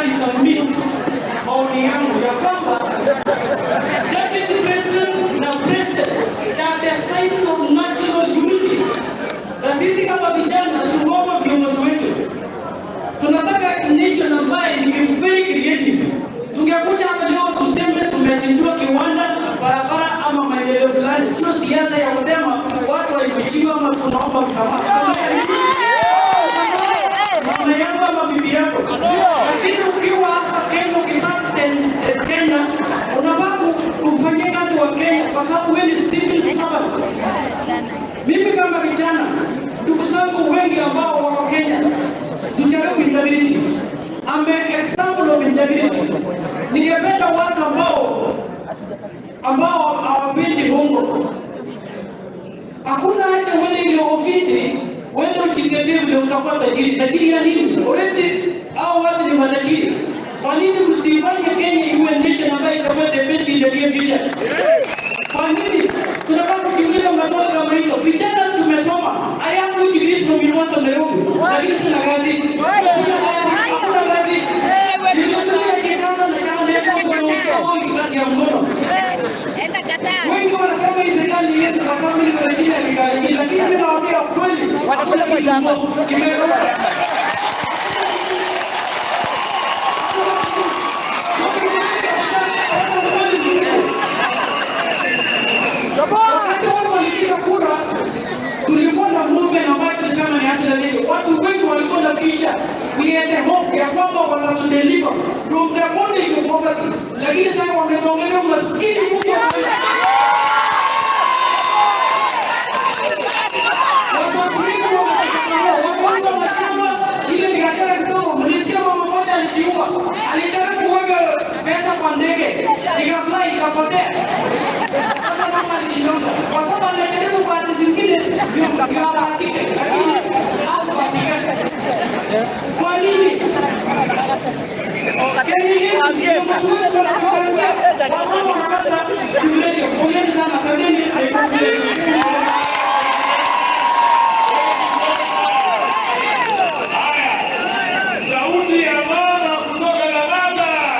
Nataka nisubmit maoni yangu ya kwamba Deputy President na President, they are the signs of national unity. Na sisi kama vijana tuomba viongozi wetu, tunataka nation ambaye ni very creative. Tungekuja hapa leo tuseme tumezindua kiwanda, barabara ama maendeleo fulani, sio siasa ya kusema watu walipichiwa ama tunaomba msamaha. Msamaha ya nini? Mama yako ama bibi yako. Lakini ukiwa hapa Kenya, ukiserve Kenya, unafaa kufanyia kazi wa Kenya kwa sababu wewe ni civil servant. Mimi kama kijana, ndugu zangu wengi ambao wako Kenya, tujaribu integrity. I'm an example of integrity. Ningependa watu ambao hawapendi hongo. Hakuna haja uende ile ofisi, uende ujitetee ndio utakuwa tajiri. Tajiri ya nini? Already hao watu ni matajiri. Kwa nini msifanye Kenya iwe nation ambayo itakuwa the best in the near future? Kwa nini? Tunafaa kujiuliza maswali kama hizo. Vijana tumesoma. I have 2 degrees from University of Nairobi. Lakini sina kazi. Sina kazi. Hakuna kazi. Nimetumia chikaza na chama yetu kazi ya mkono. Wengi wanasema hii serikali yetu kwa sababu niko na chini ya kikaribia, lakini mimi nawaambia kweli, hakuna kitu kimekauka. Wakati watu walipiga kura, tulikuwa na movement ambayo tulisema ni Hustler Nation. Watu wengi walikuwa na future. We had the hope ya kwamba watatudeliver from the bondage of poverty, lakini sasa wametuongezea umaskini mkubwa sana. Wazazi wetu wamejikakamua, wakauza mashamba, ile biashara kidogo. Mlisikia mama mmoja alijiua, alijaribu kuweka pesa kwa ndege, ikafly ikapotea. Sasa mama alijinyonga kwa sababu anajaribu bahati zingine ndio abahatike, lakini hakubahatika. Kwa nini? Kenya yetu viongozi wetu wanatuchangia, wamama wanapata stimulation. Poleni sana, asanteni. I population.